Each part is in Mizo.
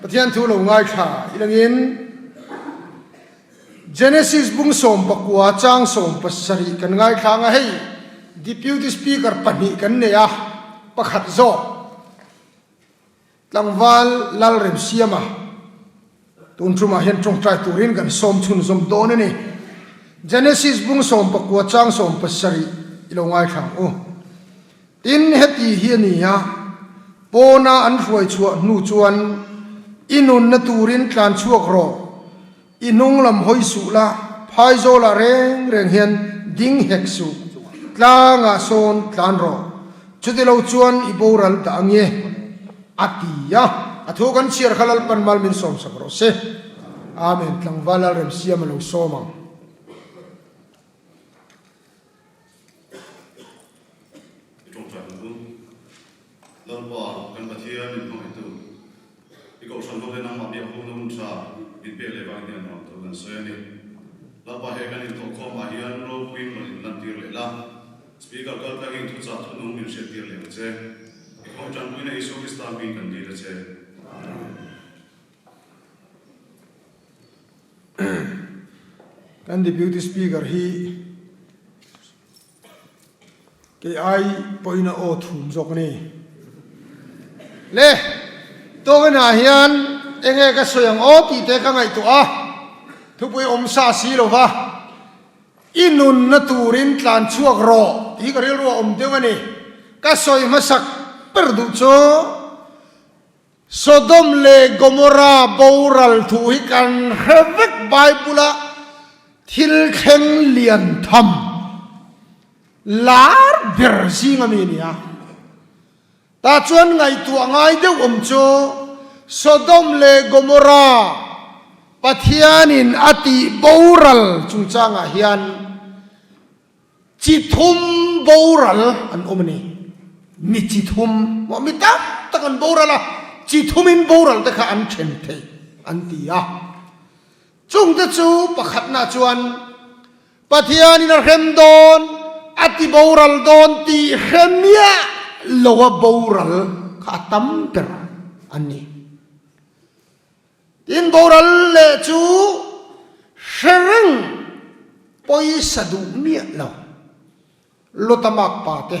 Pathian thu lo ngaithla ilangin Genesis bung 19 chang 70 kan ngaithla anga hei Deputy Speaker pahnih kan nei a, pakhat zawk Tlangval Lalremsiama tun tumah hian tawngtai turin kan sawm chhunzawm dawn a ni. Genesis bung 19 chang 70 i lo ngaithla ang u. Tin, heti hi a ni a, pawna an hruai chhuah hnu chuan i nunna turin tlan chhuak rawh, i hnung lam hawi suh la, phaizawlah reng reng hian ding hek suh, tlangah sawn tlan rawh, chutilo chuan i boral dah ange, a ti a. A thu kan chhiar kha Lalpan mal min sawmsak rawh se. Amen. Tlangval Lalremsiam a lo sawm ang. I tawngtai ang u. Lalpa, kan Pathian min hmangaihtu, i kohhran ho te nangmah biak hung na hun tha min pek leh vangin hian nuam thu kan sawi a ni. Lalpa he kan inthawhkhawm ah hian ropuiin rawn inlantir leh la, Speaker kal tlangin thuchah thunung min hriattir leh ang che. I khawih tanpuina Isua Krista hming kan dil a che. Kan Deputy Speaker hi kei ai pawhin a aw thum zawk a ni. Le, tawngin-ah hian enge ka sawi ang aw tih te ka ngaihtuah a, thupui awm sa si lo va, i nunna turin tlan chhuak rawh tih hi ka rilru a awm deuh a ni. Ka sawi hmasak ber duh chu. Sodom leh Gomorrah boral thu hi kan hre vek Bible-a thil thleng lian tham lar ber zing a mi a ni a. Tah chuan ngaihtuah ngai deuh awm chu Sodom leh Gomorrah Pathianin a tih boral chungchangah hian Chi thum boral an awm a ni. Mi chi thum, maw mi tam tak an boral a, chi thumin boral te kha an then thei an ti a. Chungte chu pakhatna chuan Pathianin a hrem dawn, a ti boral dawn tih hre miah loa boral kha a tam ber an ni. Tin boral leh chu hre reng pawisa duh miah lo. Lota makpa te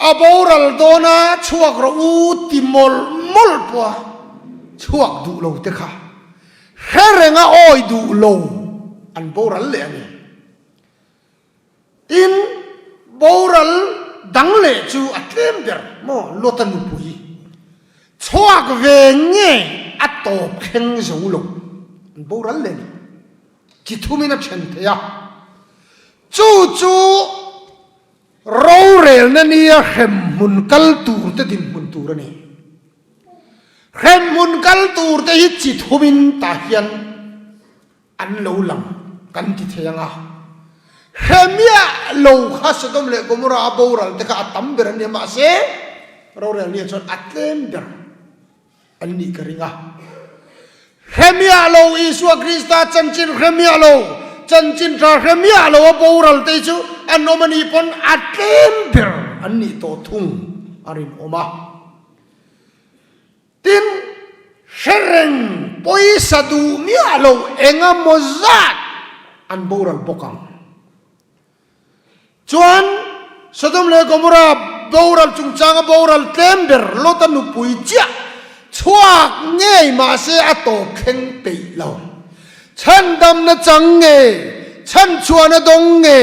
a boral dawn a chhuak rawh u ti mawlh mawlh pawh a chhuak duh lo te kha hre reng a awi duh lo an boral leh a ni. Tin, boral dang leh chu a tlem ber maw Lota nupui chhuak ve nge a tawp thleng zo lo an boral leh ni chi thumin a then thei a, chu chu rorelna nia hremhmun kal tur te dinhmun tur a ni. Hremhmun kal tur te hi chi thumin tah hian An lo lang kan ti thei ang a, hre miah lo kha Sodom leh Gomorrah a boral te kha a tam ber an ni a, mahse rorel nia chuan a tlem ber an nih ka ring a. Hre miah lo Isua Krista chanchin hre miah lo, chanchin tha hre miah lo a boral te hi chu an awm a nih pawn a tlem ber an nih tawh thung a rinawm a. Tin, hre reng pawisa duh miah lo enga maw zat an boral bawk ang. Chuan, Sodom leh Gomorrah boral chungchanga boral tlem ber Lota nupui chiah chhuak ngei mahse a tawp thleng peih lo. Chhandamna chang nge, chhanchhuahna dawng nge?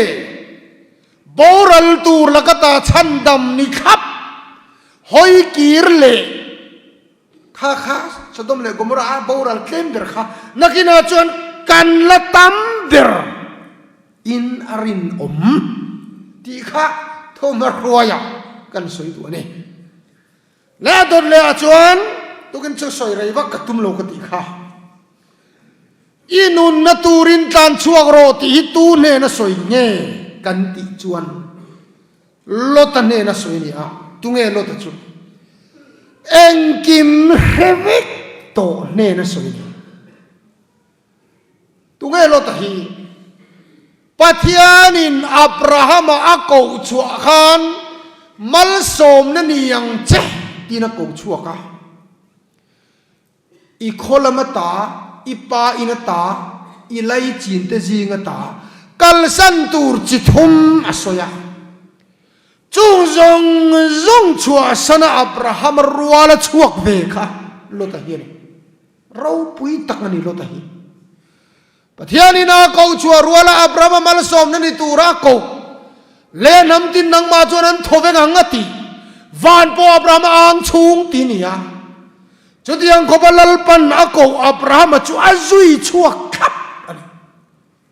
Boral tur laka ta chhandam ni thlap hawi kir leh kha kha Sodom leh Gomorrah a boral tlem ber kha nakinah chuan kan la tam ber in a rinawm tih kha thawmhnaw hruaiah kan sawi duh a ni. Leh a dawt leh ah chuan tukin chu sawi rei vak ka tum lo ka tih kha. I nunna turin tlan chhuak rawh tih hi tu hnena sawi nge kan tih chuan Lota hnena sawi a ni a, tunge Lota chu? Engkim hre vek tawh hnena sawi a ni. Tunge Lota hi? Pathianin Abrahama a koh chhuah khan malsawmna ni ang che tiin a koh chhuak a. I khaw lam ata, i pa in ata, i laichin te zing ata kalsan tur chi thum a sawi a. Chung zawng zawng chhuahsana Abrahama ruala chhuak ve kha Lota hi a ni. Ropui tak a ni Lota hi. Pathianin a koh chhuah ruala Abrahama malsawmna ni tura a koh leh hnam tin nangmah chuan an thaw vek ang a ti. Van pawh Abrahama ang chhung ti nia. Chutiang khawpa Lalpan a koh Abrahama chu a zui chhuak thlap a ni.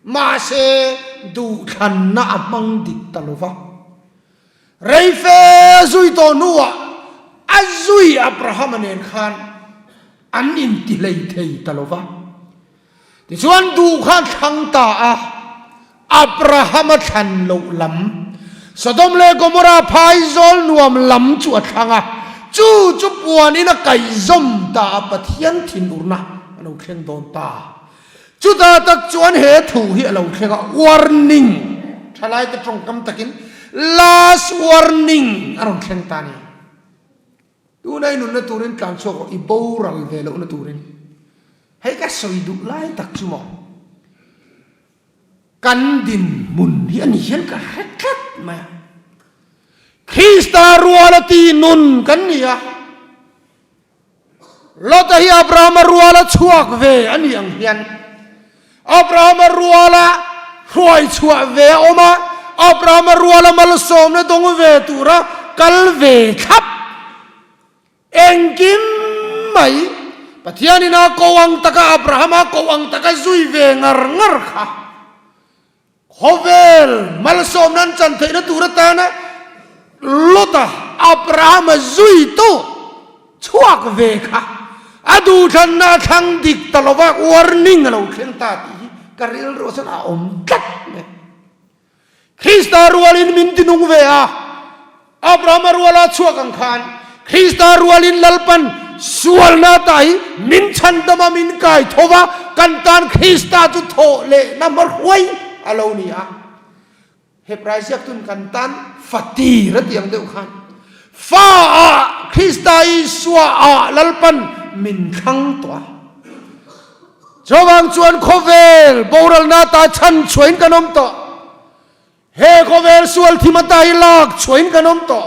Mahse, duhthlanna a hmang dik ta lo va. Reife zui tawh hnuah a zui Abrahama nen khan an intihlei thei ta lo va. Tichuan duh kha a thlang ta a, Abrahama thlan loh lam, Sodom leh Gomorrah phaizawl nuam lam chu a thlang a, chu chu puanin a kaihzawm ta a, Pathian thinurna a lo thleng dawn ta. Chutah tak chuan he thu hi a lo thleng a, warning, thalaite tawngkam takin last warning a rawn thleng ta a ni. Tuna i nunna turin tlan chhuak rawh, i boral ve lohna turin. Hei ka sawi duh lai tak chu maw? Kan dinhmun hi a ni hian ka hre tlat mai a. Krista ruala ti nun kan ni a. Lota hi Abrahama ruala chhuak ve a ni ang hian Abrahama ruala hruai chhuah ve a awm a, Abrahama ruala malsawmna dawng ve tura kal ve thlap engkim mai Pathianin a ko ang taka Abrahama ko ang taka zui ve ngar ngar kha Khawvel malsawmna an chan theihna tur atana Lota Abrahama zuitu chhuak ve kha a duhthlanna a thlang dik ta lova warning a lo thleng ta tih hi ka rilru chuan a awm tlat mai. Krista rualin min tinung ve a, Abrahama ruala chhuak ang khan Krista rualin Lalpan sualna ta hi min chhandam a, min kai tho va, kan tan Krista chu thawh lehna hmahruai a lo ni a. Hebrai ziaktun kan tan fatir a tih ang deuh khan fa ah Krista Isua ah Lalpan min thlang tawh a. Chuvang chuan khawvel boralna ta chhan chhuahin kan awm tawh. He khawvel sual thim ata hi lak chhuahin kan awm tawh.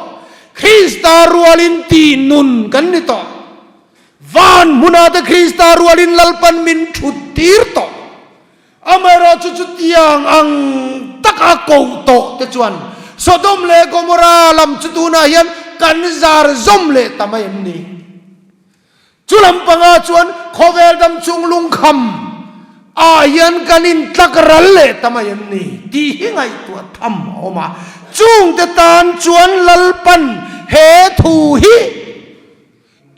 Krista rualin tih nun kan ni tawh. Van hmunah te Krista rualin Lalpan min thut tir tawh. Amaherawh chu chutiang ang taka koh tawh te chuan Sodom leh Gomorrah lam chu tunah hian kan zar zawm leh ta mai em ni? Chu lam pangah chuan khawvel dam chung lungkham ah hian kan intlak ral leh ta mai em ni tih hi ngaihtuah tham a awm a. Chungte tan chuan Lalpan he thu hi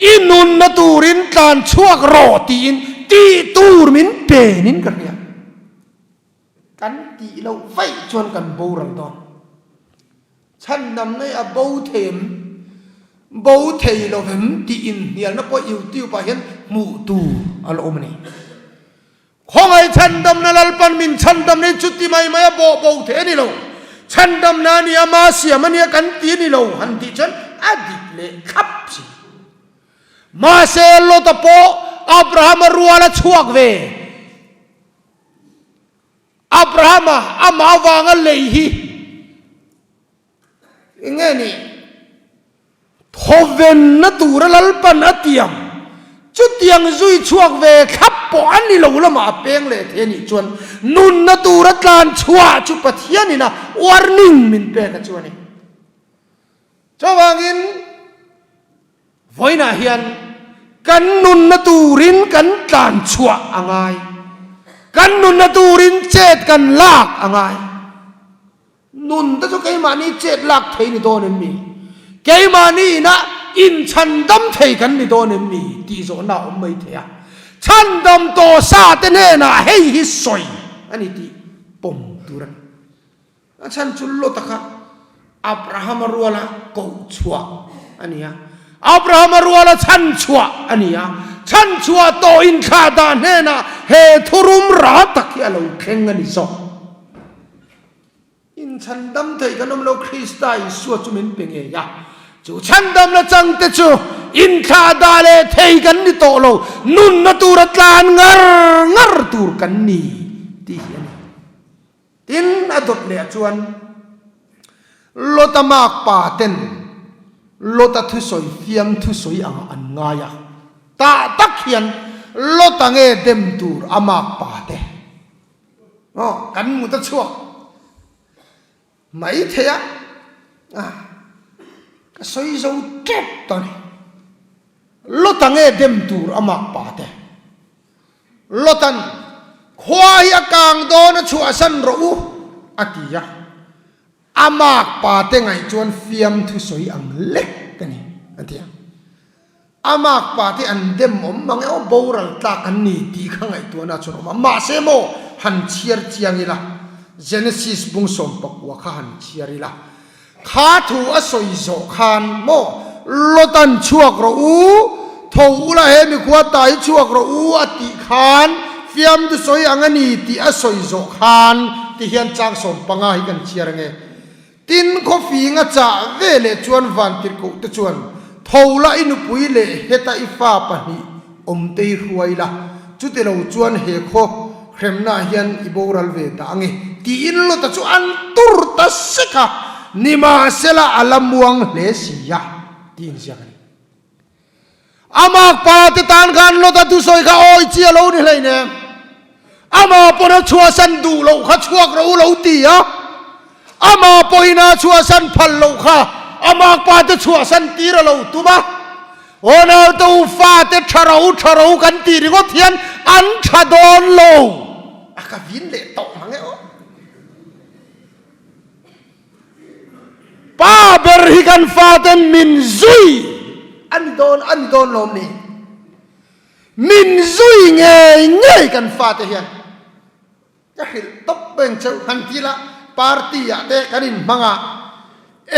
i nunna turin tlan chhuak rawh tiin tih tur min penin ka hria. Kan tih loh vaih chuan kan boral dawn. Chhandam nei a bo thei em? Bo thei lo vem tih inhnialna pawh YouTube ah hian hmuh tur a la awm a ni. Khawngaih chhandamna Lalpan min chhandam nei chuti mai mai a bawh bo thei a ni lo. Chhandamna a nia, ma siam a nia kan ti a ni lo han tih chuan a dik leh thlap si. Mahse Lota pawh Abrahama rual a chhuak ve. Abrahama amah avanga lei hi eng nge ni? Thawvenna tura Lalpan a tiam chutiang zui chhuak ve thlap pawh a ni lo lamah a peng leh thei a nih chuan nunna tura tlan chhuah chu Pathianin a warning min pek a chu a ni. Chuvangin Vawiinah hian kan nunna turin kan tlan chhuah a ngai. Kan nunna turin chet kan lak a ngai. Nun te chu keimahni chet lak thei ni dawn em ni? Keimahni inah inchhandam thei kan ni dawn em ni? Tih zawhna a awm mai thei a. Chhandam tawh sa te hnenah hei hi sawi a ni tih pawm tur a ni. A chhan chu Lota kha Abrahama ruala koh chhuah a ni a, Abrahama ruala chhan chhuah a ni a, chhan chhuah tawh inthlah dah hnenah he thurum ra tak hi a lo thleng a ni zawk. Inchhandam thei kan awm lo, Krista Isua chu min pe ngei a, chu chhandamna changte chu Inthlahdah leh thei kan ni tawh lo, nunna tura tlan ngar ngar tur kan ni tih hi a ni. Tin, a dawt leh ah chuan Lota makpa ten Lota thusawi fiam thusawi angah an ngai a, tah tak hian Lota nge dem tur a makpa te aw kan mut a chhuak mai thei a, ka sawi zo tep ta ni. Lota nge dem tur a makpa te. Lotan, Khua hi a kang dawn a chhuahsan rawh u, a ti a. A makpa te ngaih chuan fiamthu sawi ang lek a ni, a ti a. A makpa te an dem awm mang e aw, boral tlak an ni tih kha ngaihtuahna chuan awm a. Mahse maw, han chhiar chiang ila, Genesis bung 14 kha han chhiar ila, Kha thu a sawi zawh khan maw Lotan chhuak rawh u, tho ula he mikhua ta hi chhuak rawh u a tih khan fiamtu sawi ang a ni tih a sawi zawh khan ti hian chang 15 hi kan chhiar ange. Tin khawfing a chah ve leh chuan vantirhkoh te chuan tho la i nupui leh heta i fa pahnih awmte hi hruai la, chutilo chuan he khaw hremnaah hian i boral ve dah ange, tiin Lota chu an tur ta sek a, nimahsela a la muang hle si a, tiin ziak a ni. Amah pa te tan khan Lota thusawi kha awi chi a lo ni hleinem, amah pawn a chhuahsan duh loh kha chhuak rawh u lo ti a, amah pawhin a chhuahsan phal loh kha amah pa te chhuahsan tir a lo tum a. Aw naute u fate tha ro tha ro kan tih ringawt hian an tha dawn lo. A ka vin leh tawh mang e aw. Pa ber hi kan faten min zui a ni dawn a ni dawn lawm ni. Min zui ngei ngei kan fate hian. Ka hrilh tawp reng cheu han ti la party ah te kan inhmang a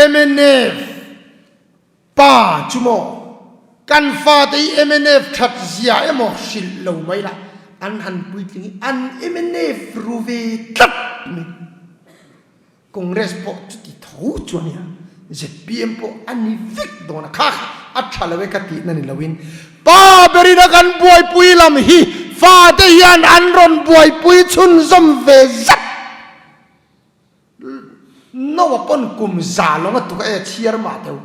mnf Pa chu maw? Kan fate hi mnf that zia emaw hrilh lo mai la, an han puitling hi an mnf ru ve tlat mai. Congress pawh chuti tho chu a nia, zpm pawh a ni vek dawn a, kha kha a tha lo e ka tihna ni loin pa berin a kan buaipui lam hi fate hian an rawn buaipui chhunzawm ve zat. Noah pawn kum za lawng a tuk a e chhiar mah teu.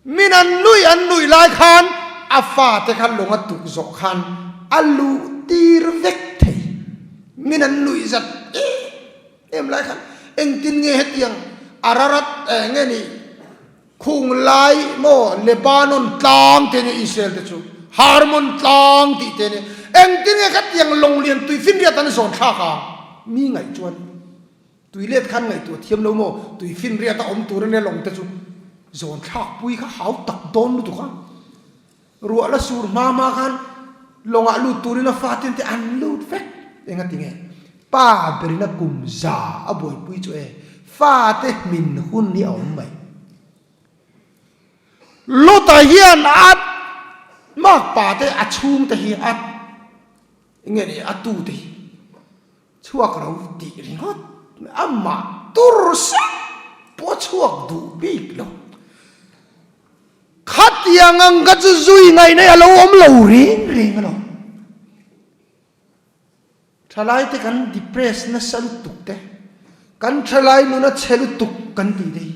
Min an nuih an nuih lai khan a fate kha lawng a tuk zawh khan a luh tir vek thei. Min an nuih zat em em lai khan engtin nge hetiang Ararat eh nge ni khung lai maw Lebanon tlang te nia Israel te chu Harmon tlang tih te nia engtin nge khatiang lawng lian tui finriat an zawn thlak a mi ngaih chuan Tui let khan ngaihtuah thiam lo maw? Tui finriat a awm tur ania lawng te chu zawn thlak pui kha hau tak dawn lutuk a. Ruah la sur hma hma khan lawngah lut turin a fatin te an lut vek. Enga ti nge? Pa berin a kum za a buaipui chu e fate hmin hun hi a awm mai. Lota hian a makpa te a chhungte hi a enge ni a tute hi Chhuak ro tih ringawt amah tur sep pawh a chhuak duh bik lo. Khatiang ang kha chu zui ngaihna hi a lo awm lo reng reng alawm. Thalaite kan depress nasa lutuk te, kan thalai nuna chhe lutuk kan tih te hi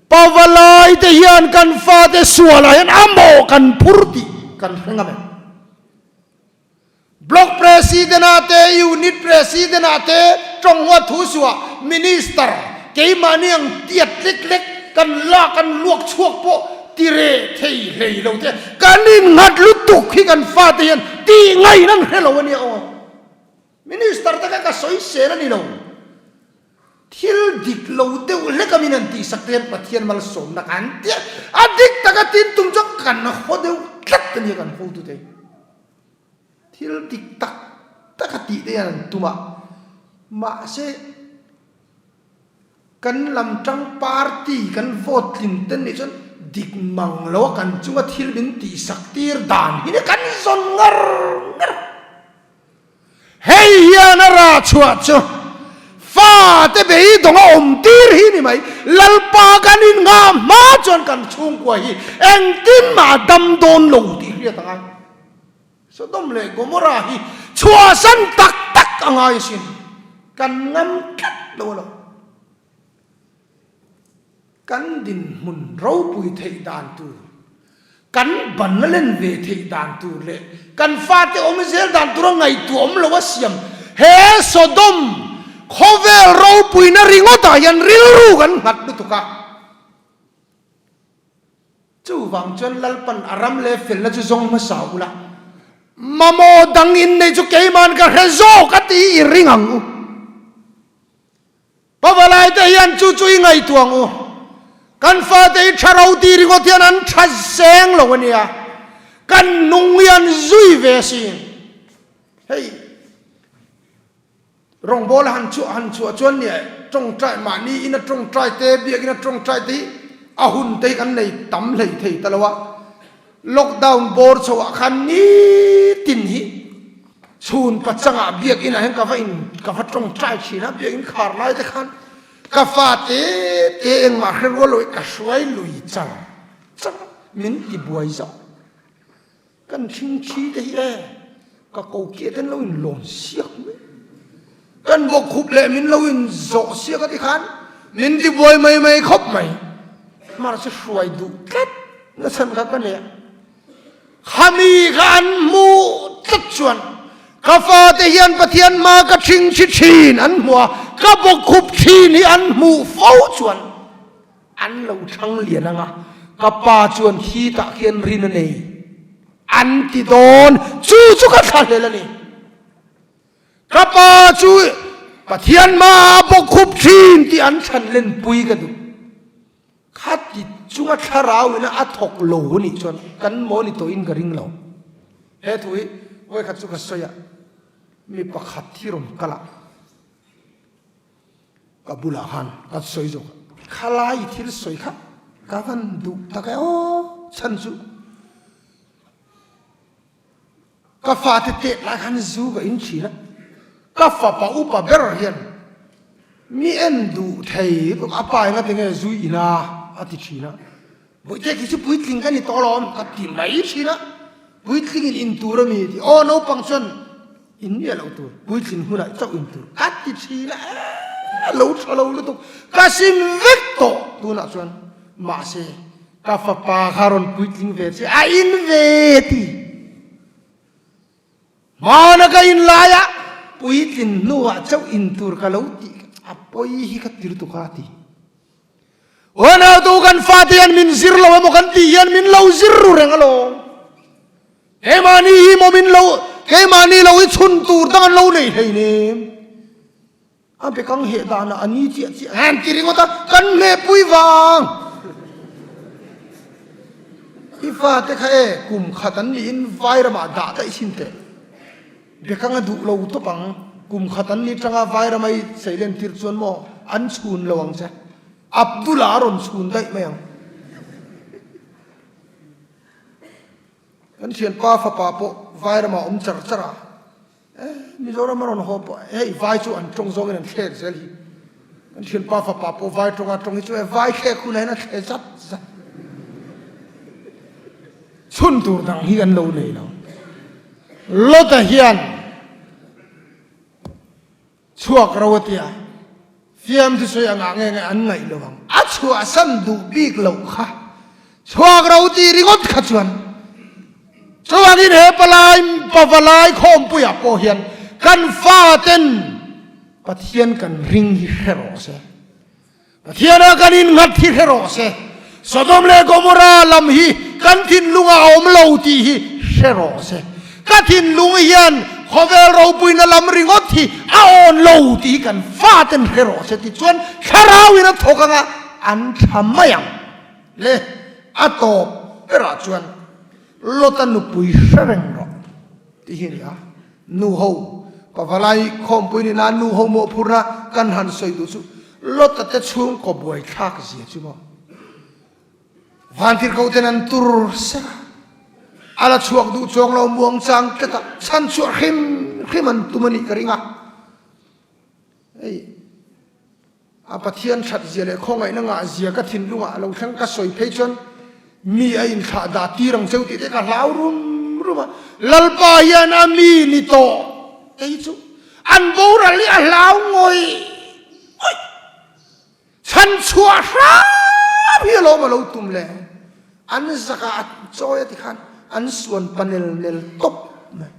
Pavalai te hian kan fate sualah hian a mawh kan phur tih kan hre ngam em? Block President ah te, Unit President ah te, Tonghua Thusuah Minister keimahni ang tiat lek lek kan lak kan luak chhuak pawh ti reh thei hlei lo te kan innghat lutuk hi kan fate hian tih ngaihna an hre lo a nia aw. Minister te kha ka sawi sel a ni lo. Thil dik lo deuh hlek a min han tihsak te hian Pathian malsawmna kan ti a, a dik taka tin tum chuan kan haw deuh tlat a nia kan hotute hi. Thil dik tak tak a tih te hian an tum a, mahse kan lam tang party kan vote tling ten nih chuan dik mang lo a kan chunga thil min tihsak tir dan hi nia kan zawn ngar ngar. Hei hian a rah chhuah chu. Fate beidawng a awm tir hi ni mai. Lalpa kan innghah hma chuan kan chhungkua hi engtin mah a dam dawn lo tih hriat a ngai. Sodom leh Gomorrah hi chhuahsan tak tak a ngai asin. Kan ngam tlat lo a lo. Kan dinhmun ropui theih dan tur, kan ban a len ve theih dan tur leh kan fate awm zel dan tura ngaihtuah awm lo a siam he Sodom khawvel ropuina ringawtah hian rilru kan nghat lutuk a. Chuvang chuan Lalpan a ram leh felna chu zawng hmasa ula, mamawh dang innei chu keima'n ka hre zawk a tih i ring ang u. Pavalai te hian chu chu i ngaihtuah ang u. Kan fate hi tha ro ti ringawt hian an tha seng lo a nia. Kan nung hi an zui ve asin. Hei rawngbawla han chhuah han chhuah chuan nia tawngtai mahni ina tawngtai te biakina tawngtai te hi a hun te hi kan nei tam hlei thei ta lo a. Lockdown bawr chho ah khan nitin hi chhun pachang ah biakinn ah hian ka va in ka va tawngtai thin a, biakinn khar lai te khan ka fa te te engmah hre rual lo hi ka hruai lui char char a, min ti buai zauh. Kan thing thi te hi e ka ko kiah ten lo in lawn siak mai, kan bawkkhup leh min lo in zawh siak a ti khan min ti buai mai mai khawp mai. Mahse hruai duh tlat na chhan kha ka nei a, khami kha an hmuh tlat chuan ka fate hian Pathian hma ka thing thi thin an hmuh a, ka bawkkhup thin hi an hmuh fo chuan an lo thlang lian ang a, ka pa chuan khi tah khian rin a nei an ti dawn, chu chu ka thlahlel a ni. Ka pa chu Pathian hmaah bawkkhup thin tih an chhan lenpui ka duh. Khati chunga thlarau ina a thawk lo a nih chuan kan maw ni tawhin ka ring lo. He thu hi vawikhat chu ka sawi a, mi pakhat hi rawn kal a, ka bulah khan ka sawi zawk a, khalai thil sawi kha ka van duh tak e aw chhan chu. Ka fate tet lai khan zu ka in thin a, ka fapa upa ber hian mi en duh thei lutuk a pa enga tinge zu in a a ti thin a, Bawihte khi chu puitling ka ni tawh alawm ka ti mai thin a, puitling in in tur a mi ti aw naupang chuan in miah loh tur puitling hunah chauh in tur ka ti thin a, a lo tha lo lutuk ka sim vek tawh tunah chuan mahse Ka fapa kha rawn puitling ve che a in ve ti. Hmana ka in laia puitlin hnuah chauh in tur ka lo tih a pawi hi ka tir tuk a ti. Unautu kan fate hian min zir lo emaw kan tih hian min lo zir ru reng alawm. Keimahni hi maw min lo keimahni lo hi chhun tur dang an lo nei hleinem. A bekang heh danah a ni chiah chiah han ti ringawt a, kan hnehpui vang. I fate kha e, kum khat an niin vai ramah dah daih chin teh. Bekang a duh lo tawp ang, kum khat an ni tanga vai rama i seilen tir chuan maw an chhun lo ang che. Abdul-a a rawn chhun daih mai ang. Kan thianpa fapa pawh vai ramah awm char char a. Eh, Mizoram a rawn haw pawh hei vai chu an tawng zawngin an thlek zel hi. Kan thianpa fapa pawh vai tawnga tawng hi chu e vai thlek hunah hian a thle zat zat. Chhun tur dang hi an lo nei lo. Lota hian chhuak ro a tia, fiam chu sawi angah nge nge an ngaih lo ang. A chhuahsan duh bik loh kha Chhuak ro tih ringawt kha chuan chuvangin he palai pavalai khawmpuiah pawh hian kan faten Pathian kan ring hi hre rawh se, Pathiana kan innghat hi hre rawh se, Sodom leh Gomorrah lam hi kan thinlungah a awm lo tih hi hre rawh se, ka thinlung hian khawvel ropuina lam ringawt hi a awn lo tih hi kan faten hre rawh se tichuan thlarauin a thawk anga an tha mai ang. Le, a tawp berah chuan Lota nupui hre reng rawh tih hi a ni a. Nu ho, pavalai khawmpui ni nan nu ho mawhphurna kan han sawi duh chu Lota te chhungkaw buaithlak zia chu maw. Vantirhkoh ten an tur sek a, a la chhuak duh chuang lo muangchang tlat a, chhan chhuah hrim hrim an tum a nih ka ring a. Hei. A Pathian that zia leh khawngaihna ngah zia ka thinlungah a lo thleng ka sawi phei chuan mi a inthlah dah tir ang cheu tih te ka hlau rum rum a. Lalpa hian a mi ni tawh te hi chu an boral hi a hlau ngawih ngawih. Chhan chhuah hram hi alawm a lo tum le. An zakah a chawi a ti khan an suan panel nel tawp mai.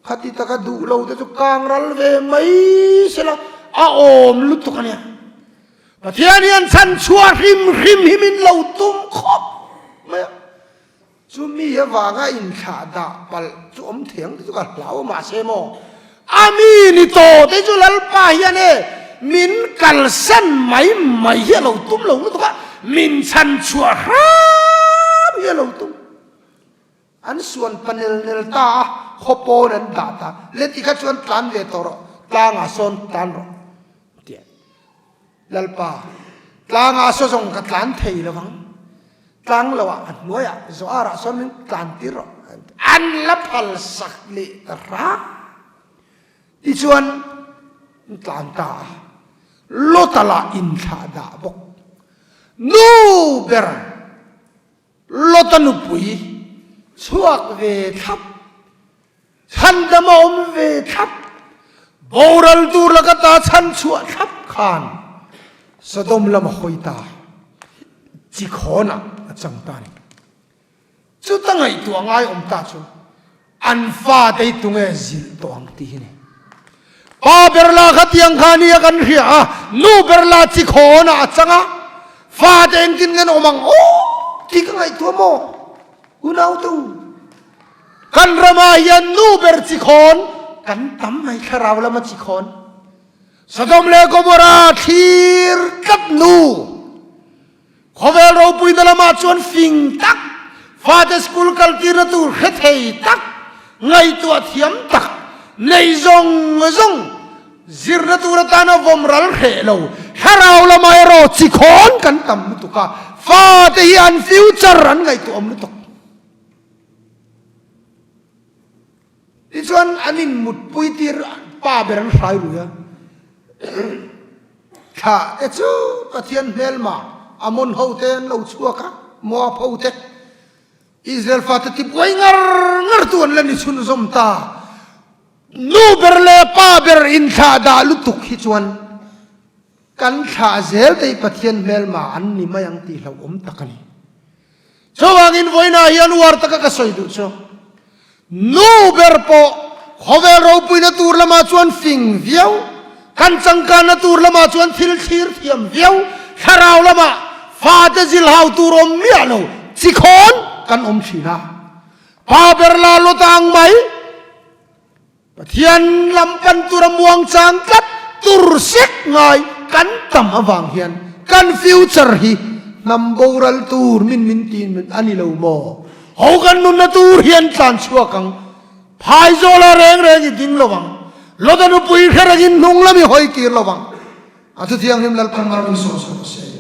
Khati taka duh lo te chu kang ral ve mai sela a awm lutuk a nia. Pathian hian chhan chhuah hrim hrim hi min lo tum khawp mai a. Chu mi avanga inthlah dah palh chu awm thei ang te chu ka hlau a mahse maw a mi ni tawh te chu Lalpa hian e min kalsan mai mai hi a lo tum lo lutuk a, min chhan chhuah hram hi a lo tum. An suan pa nel nel ta a, khaw pawn an dah ta. Le ti kha chuan tlan ve tawh rawh, tlangah sawn tlan rawh tia. Lalpa, tlangah saw zawng ka tlan thei lo vang, tlang lo ah a hnuaiah Zoarah sawn min tlan tir rawh an ti. An la phal sak leh ta hrang. Tichuan an tlan ta a, Lota lah inthlah dah bawk. Nu ber! Lota nupui chhuak ve thlap, chhandam a awm ve thlap, boral tur laka ta chhan chhuah thlap khan Sodom lama hawi ta chikhawnah a chang ta a ni. Chuta ngaihtuah ngai awm ta chu an fate hi tunge zilh tawh ang tih hi ni. Pa ber la kha tiang kha nia kan hria a, nu ber la chi khawnah a chang a, fate engtin nge an awm ang aw tih ka ngaihtuah maw? Unaute u, kan ramah hian nu ber chi khawn kan tam mai, thlarau lama chi khawn. Sodom leh Gomorrah thlir tlat nu. Khawvel ropuina lamah chuan fing tak, fate school kaltirna tur hre thei tak, ngaihtuah thiam tak, nei zawng zawng, zirna tur atana vawm ral hreh lo, thlarau lamah erawh chi khawn kan tam lutuk a, fate hi an future an ngaihtuah awm lutuk. Tichuan an inmutpui tir pa ber an hrai lui a. Thlah te chu Pathian hmelma Amon ho te an lo chhuak a, Moab ho te. Israel fate tibuai ngar ngar tu an la ni chhunzawm ta. Nu ber leh pa ber inthlah dah lutuk hi chuan kan thlah zel te hi Pathian hmelma an ni mai ang tih hlauhawm tak a ni. Chuvangin vawiinah hian uar taka ka sawi duh chu, nu ber pawh khawvel ropuina tur lamah chuan fing viau, kan changkanna tur lamah chuan thil thlir thiam viau, thlarau lamah fate zilhau tur awm miah lo chi khawn kan awm thin a. Pa ber la lawt ang mai. Pathian lam pan tura muangchang tlat tur sek ngai kan tam avang hian kan future hi hnam boral tur min min ti a ni lo maw? Ho kan nunna tur hian tlan chhuak ang, phaizawla reng reng i ding lo ang, Lota nupui hre rengin hnung lam i hawi tir lo ang. A thuthianghlim Lalpan mal min sawm sawm se.